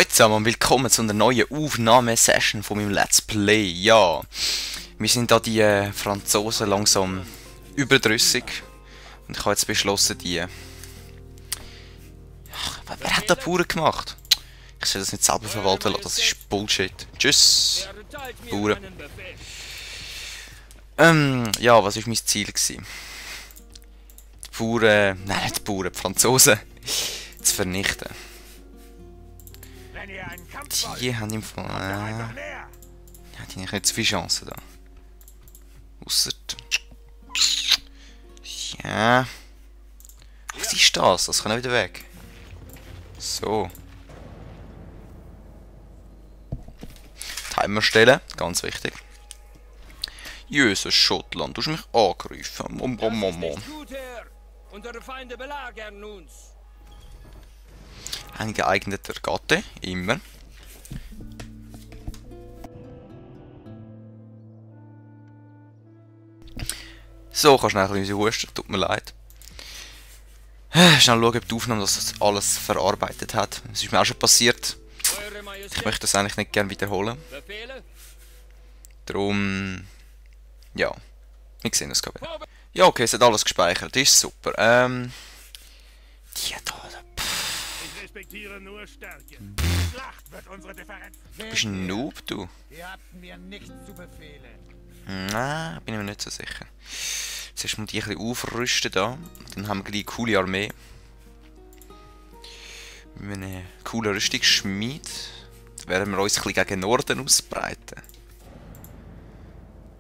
Hallo zusammen und willkommen zu einer neuen Aufnahmesession von meinem Let's Play. Ja, wir sind da die Franzosen langsam überdrüssig und ich habe jetzt beschlossen, die... Wer hat da Bauern gemacht? Ich soll das nicht selber verwalten lassen, das ist Bullshit. Tschüss, Bauern. Ja, was war mein Ziel gewesen? Die Bauern, nein nicht die Bauern, die Franzosen zu vernichten. Die haben im Fall... ja, die haben nicht so viele Chancen da. Ausser... Ja... Was ist das? Das kann auch wieder weg. So. Timer stellen, ganz wichtig. Jesus, Schottland, du hast mich angegriffen. Unsere Feinde belagern uns. Ein geeigneter Gatte, immer. So, kannst du schnell unsere husten, tut mir leid. Schnell schauen, ob die Aufnahme das alles verarbeitet hat. Es ist mir auch schon passiert. Ich möchte das eigentlich nicht gerne wiederholen. Darum... Ja. Wir sehen das gerade. Ja, okay, es hat alles gespeichert. Ist super. Die da... Ich respektiere nur Stärke. Schlacht wird unsere Differenz. Du bist ein Noob, du. Ihr habt mir nichts zu befehlen. Nein, bin ich mir nicht so sicher. Zuerst muss ich ein bisschen aufrüsten da. Dann haben wir gleich eine coole Armee. Mit einem coolen Rüstungsschmied. Dann werden wir uns ein bisschen gegen Norden ausbreiten.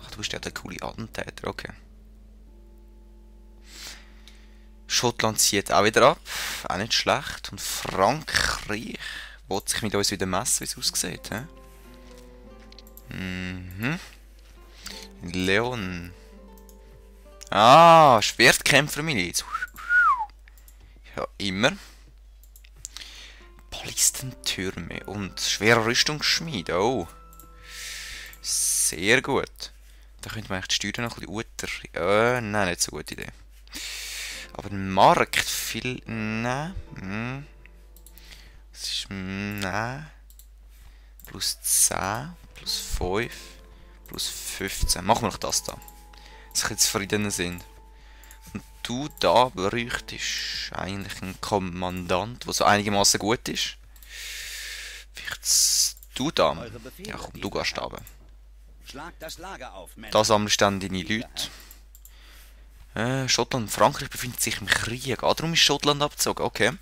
Ach, du bist ja der coole Attentäter, okay. Schottland zieht auch wieder ab. Auch nicht schlecht. Und Frankreich will sich mit uns wieder messen, wie es aussieht. He? Mhm. Leon. Ah, Schwertkämpfermiliz. Ja, immer. Ballistentürme und schwerer Rüstungsschmied. Oh. Sehr gut. Da könnte man eigentlich die Steuern noch ein bisschen nein, nicht so gute Idee. Aber ein Markt viel... Nein. Das ist... Nein. Plus 10, plus 5, plus 15. Machen wir noch das da. Dass wir jetzt zufrieden sind. Und du da bräuchtest eigentlich einen Kommandant, der so einigermaßen gut ist. Vielleicht du da. Ja komm, du gehst runter. Da sammelst du dann deine Leute. Schottland und Frankreich befinden sich im Krieg. Ah, darum ist Schottland abgezogen, okay.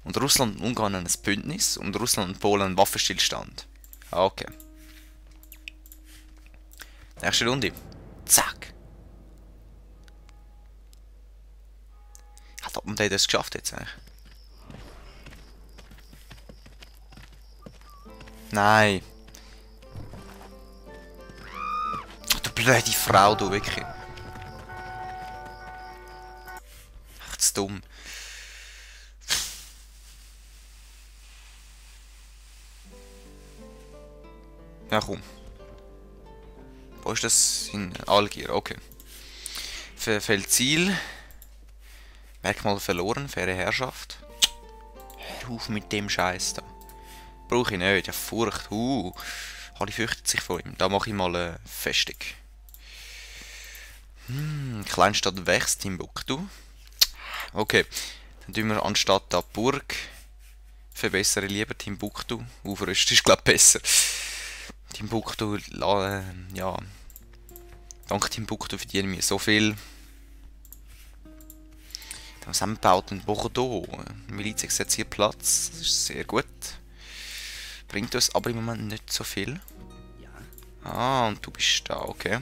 Und Russland und Ungarn haben ein Bündnis und Russland und Polen einen Waffenstillstand. Ah, okay. Nächste Runde. Zack. Hat man das geschafft jetzt eigentlich? Nein. Du blöde Frau, du wirklich. Echt zu dumm. Ja, komm. Wo ist das? In Algier, okay. Feldziel. Merkmal verloren, faire Herrschaft. Hör auf mit dem Scheiß da. Brauche ich nicht, ja Furcht. Alle fürchten sich vor ihm. Da mache ich mal eine Festung. Kleinstadt wächst, Timbuktu. Okay, dann tun wir anstatt da Burg verbessern lieber Timbuktu. Aufrüsten ist glaube ich besser. Timbuktu, ja. Dank Timbuktu verdienen wir so viel. Dann haben wir gebaut in Bordeaux. Miliz exerziert Platz. Das ist sehr gut. Bringt uns aber im Moment nicht so viel. Ah, und du bist da, okay.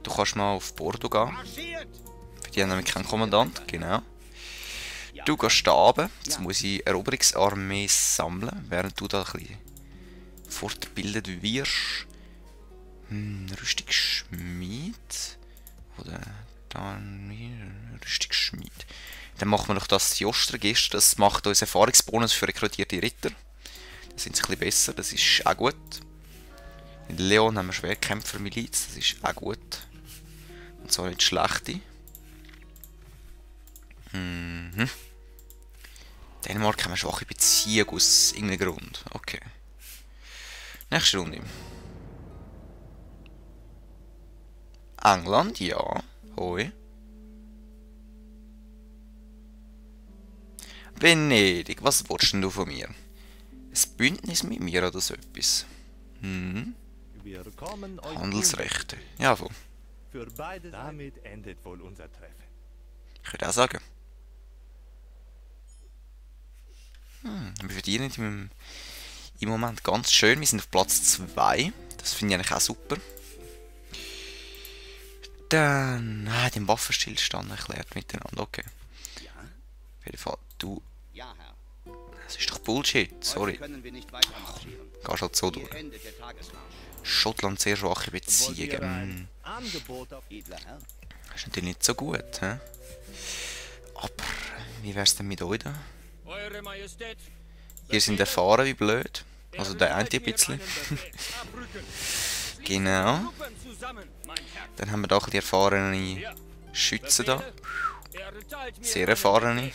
Du kannst mal auf Bordeaux gehen. Für die haben nämlich keinen Kommandant, genau. Du gehst da runter. Jetzt muss ich Eroberungsarmee sammeln, während du da ein bisschen fortgebildet wirst. Rüstungsschmied. Oder dann Rüstungsschmied. Dann machen wir noch das Jostregister. Das macht uns Erfahrungsbonus für rekrutierte Ritter. Da sind sie ein bisschen besser, das ist auch gut. In Leon haben wir Schwerkämpfermiliz, das ist auch gut. Und zwar nicht schlechte. Dänemark haben eine schwache Beziehung aus irgendeinem Grund. Okay. Nächste Runde. England, ja. Hoi. Venedig, was willst denn du von mir? Ein Bündnis mit mir oder so etwas? Hm. Wir kommen euch Handelsrechte. Jawohl. für beide damit endet wohl unser Treffen. Ich würde auch sagen. Wir verdienen im Moment ganz schön. Wir sind auf Platz 2. Das finde ich eigentlich auch super. Dann den Waffenstillstand erklärt miteinander. Okay. Auf jeden Fall, du. Ja, Herr. Das ist doch Bullshit. Sorry. Heute können wir nicht weiter marschieren. Gehst halt so durch. Hier endet der Tagesmarsch. Schottland sehr schwache Wollt ihr Beziehungen. ein Angebot auf Edler Herr. Das ist natürlich nicht so gut. He? Aber wie wär's denn mit euch da? Eure Majestät. Ihr sind erfahren wie blöd. Also der eine ein bisschen. Genau. Truppen zusammen, mein Herr. Dann haben wir da die erfahrene Ja. Schützen da. Erteilt mir Sehr einen erfahrene. Befehl.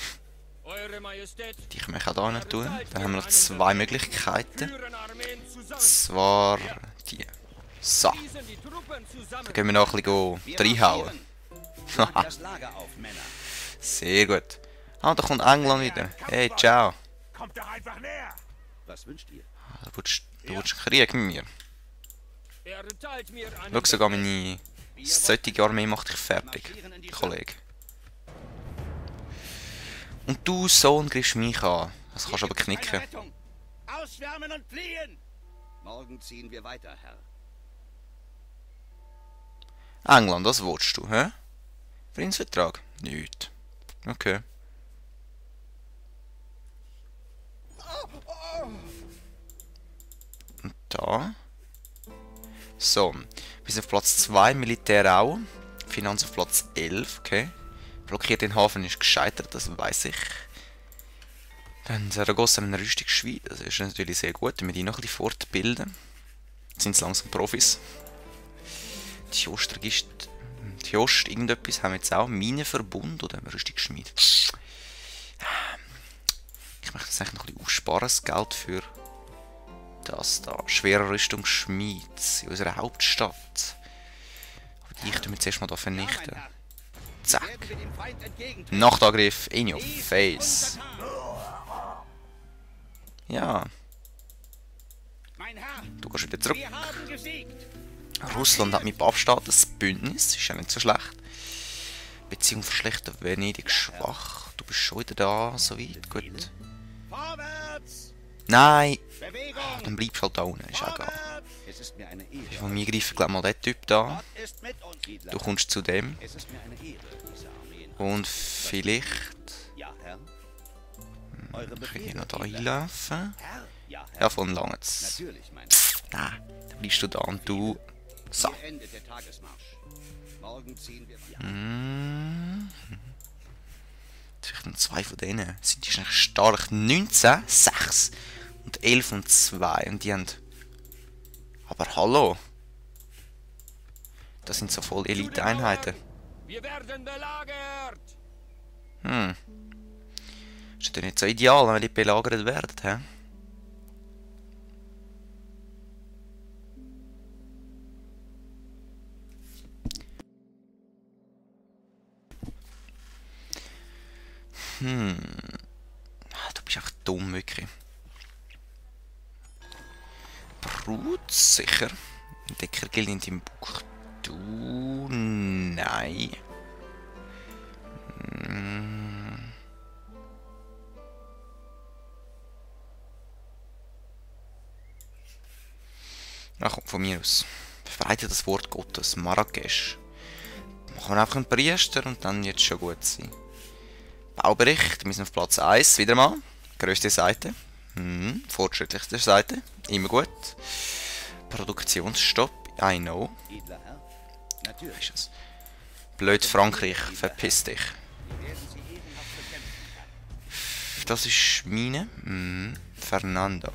Eure Majestät. Die können wir auch da nicht tun. Dann haben wir noch zwei Möglichkeiten. Führen Armeen zusammen. Zwar die. So. Schließen die Truppen zusammen. Dann gehen wir noch ein bisschen Wir reinhauen. marschieren. Schlagt das Lager auf, Männer. Sehr gut. Ah, da kommt England wieder. Hey, ciao. Kommt doch einfach näher! Was wünscht ihr? Du willst Krieg mit mir. Erteilt mir einen Schau, sogar Befehl. meine solche Armee macht dich fertig, Marschieren in die Kollege. Und du, Sohn, greifst mich an. Das kannst du aber Keine knicken. Rettung. Auswärmen und fliehen! Morgen ziehen wir weiter, Herr. England, was willst du, hä? Friedensvertrag? Nicht. Okay. Und da. So. Wir sind auf Platz 2, Militär auch. Finanz auf Platz 11, okay. Blockiert den Hafen ist gescheitert, das weiß ich. Dann Saragossa einen Rüstungsschwein, das ist natürlich sehr gut, wenn wir die noch ein bisschen fortbilden. Jetzt sind sie langsam Profis. Die Ost irgendetwas haben wir jetzt auch. Minenverbund oder Rüstungsschmied. Ich möchte jetzt eigentlich noch ein bisschen aufsparen, das Geld für das da. Schwerer Rüstungsschmied in unserer Hauptstadt. Aber die tun wir zuerst mal da vernichten. Herr. Zack. Werden wir dem Feind entgegentreten. Nachtangriff in your face. Ja, Mein Herr, du gehst wieder zurück. wir haben gesiegt. Russland hat mit Abstand das Bündnis, ist ja nicht so schlecht. Beziehung verschlechtert Venedig schwach. Du bist schon wieder da, so weit, gut. Vorwärts! Nein, Bewegung! dann bleibst du halt da unten, ist auch egal. Vorwärts! Es ist mir eine Ehre. Von mir greifen gleich mal den Typ da. Gott ist mit uns, Edler. Du kommst zu dem. Es ist mir eine Ehre, diese Armeen. Und vielleicht Ja, Herr. Eure kann ich Befehle, noch da Edler. einlaufen. Herr? Ja, Herr. Ja, von langets. Natürlich, mein Nein, dann bleibst du da und du. So. Hier endet der Tagesmarsch. Morgen ziehen wir weiter. Vielleicht noch zwei von denen. Sind die eigentlich stark? 19, 6 und 11 und 2. Und die haben. Aber hallo. Das sind so voll Elite-Einheiten. Wir werden belagert. Ist ja nicht so ideal, wenn die belagert werden, hä? Du bist einfach dumm, wirklich. Brut, sicher. Decker gilt in deinem Buch. Du, nein. Na komm, von mir aus. Verbreite das Wort Gottes, Marrakesch. Machen wir einfach einen Priester und dann wird es schon gut sein. Baubericht, wir sind auf Platz 1, wieder mal. Größte Seite. Fortschrittlichste Seite, immer gut. Produktionsstopp, I know. Edler Herr. Natürlich. Ist es. Blöd Frankreich, verpiss dich. Wir werden sie ehrenhaft bekämpfen. Das ist meine. Fernando.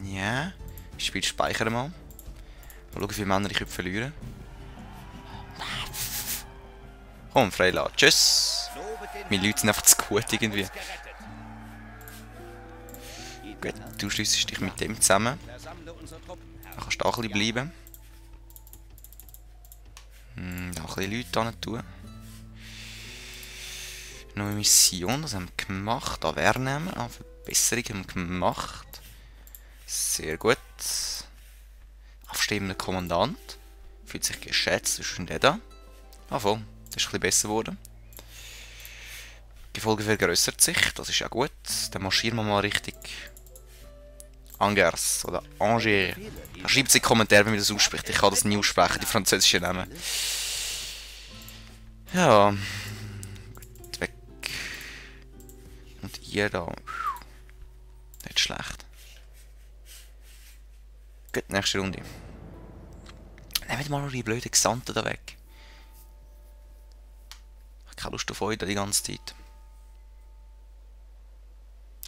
Ja. Ich spiele Speichern mal. schauen, wie viele Männer ich verlieren. Komm, Freila. Tschüss. Meine Leute sind einfach zu gut irgendwie. Gut, du schliessest dich mit dem zusammen. Dann kannst du auch ein bisschen bleiben. Da ein bisschen Leute hin tun. Neue Mission, das haben wir gemacht. Wahrnehmen, Verbesserung haben wir gemacht. Sehr gut. Abstimmender Kommandant. Fühlt sich geschätzt, was ist denn der da? Ah, voll. Das ist ein bisschen besser geworden. Gefolge vergrößert sich, das ist ja gut. Dann marschieren wir mal richtig. Angers oder Angers. Schreibt es in die Kommentare, wie man das ausspricht. Ich kann das nie aussprechen, die französischen Namen. Ja. Gut, weg. Und ihr da. Nicht schlecht. Gut, nächste Runde. Nehmt mal noch die blöden Gesandten da weg. Ich habe keine Lust auf euch da die ganze Zeit.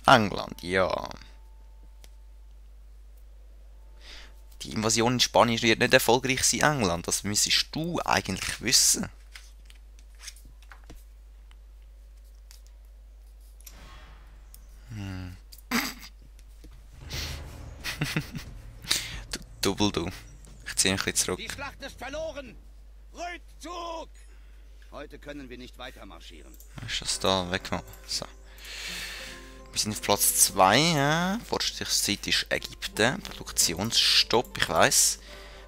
England, ja. Die Invasion in Spanien wird nicht erfolgreich sein, England. Das müsstest du eigentlich wissen. Du Double, du. Ich ziehe ein bisschen zurück. Die Schlacht ist verloren! Rückzug! Heute können wir nicht weiter marschieren. Ist das da weggenommen? So. Wir sind auf Platz 2. Ja. Fortschrittszeit ist Ägypten. Produktionsstopp, ich weiss.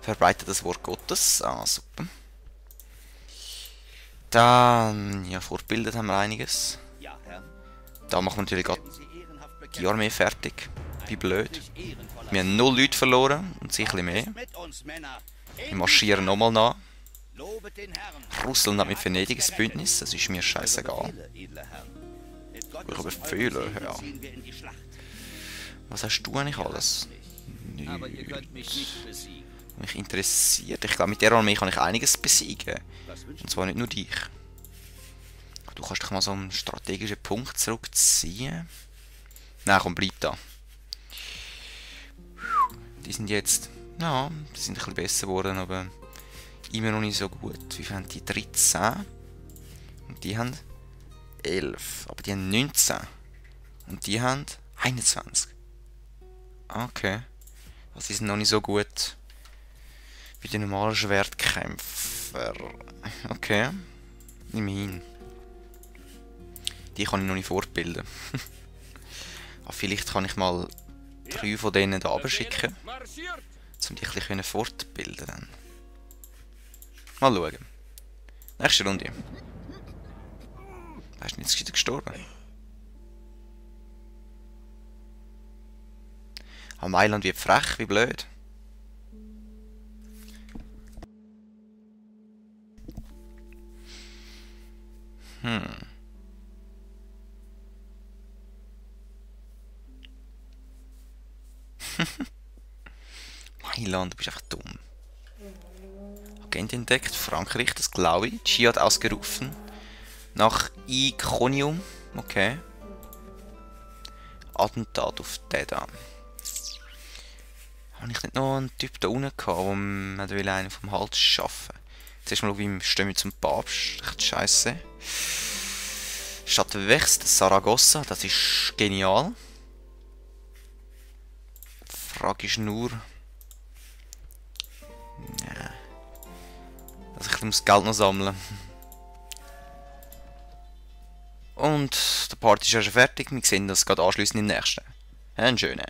Verbreitet das Wort Gottes. Ah, super. Dann, ja, fortbildet haben wir einiges. Ja, Herr. Da machen wir natürlich gerade Sie ehrenhaft bekämpfen. die Armee fertig. Wie blöd. Wir haben 0 Leute verloren und sicher mehr. Mit uns, Männer. Wir marschieren nochmal nach. Lobet den Herrn. Russland hat mit Venedig ein Bündnis, das ist mir scheißegal. Edler Herr. Mit Ich Gottes überfehle, Segen ja. ziehen wir in die Schlacht. Was hast du eigentlich alles? Aber ihr könnt mich nicht besiegen. Mich interessiert. Ich glaube, mit der Armee kann ich einiges besiegen. Was wünscht Und zwar nicht nur dich. Du kannst dich mal so einen strategischen Punkt zurückziehen. Nein, komm, bleib da. Die sind jetzt... Ja, die sind ein bisschen besser geworden, aber immer noch nicht so gut. Wie viel haben die? 13. Und die haben 11. Aber die haben 19. Und die haben 21. Okay. Also die sind noch nicht so gut wie die normalen Schwertkämpfer. Okay. Immerhin. Die kann ich noch nicht fortbilden. Aber vielleicht kann ich mal 3 von denen da schicken, Marschiert! um die ein bisschen fortbilden. Dann. Mal schauen. Nächste Runde. Da ist nicht gestorben. Aber Mailand wird frech, wie blöd. Mailand, du bist einfach dumm. Agent entdeckt, Frankreich, das glaube ich. Dschihad ausgerufen. Nach Iconium. Okay. Attentat auf den da. Habe ich nicht noch einen Typ da unten gehabt, der man will einen vom Hals schaffen? Zuerst mal schauen, wie stehen wir zum Papst. Echt scheiße. Stadt West, Saragossa, das ist genial. Die Frage ist nur... Ja. Dass ich das Geld noch sammeln. Und die Party ist ja schon fertig. Wir sehen das gerade anschliessend im nächsten. Einen schönen.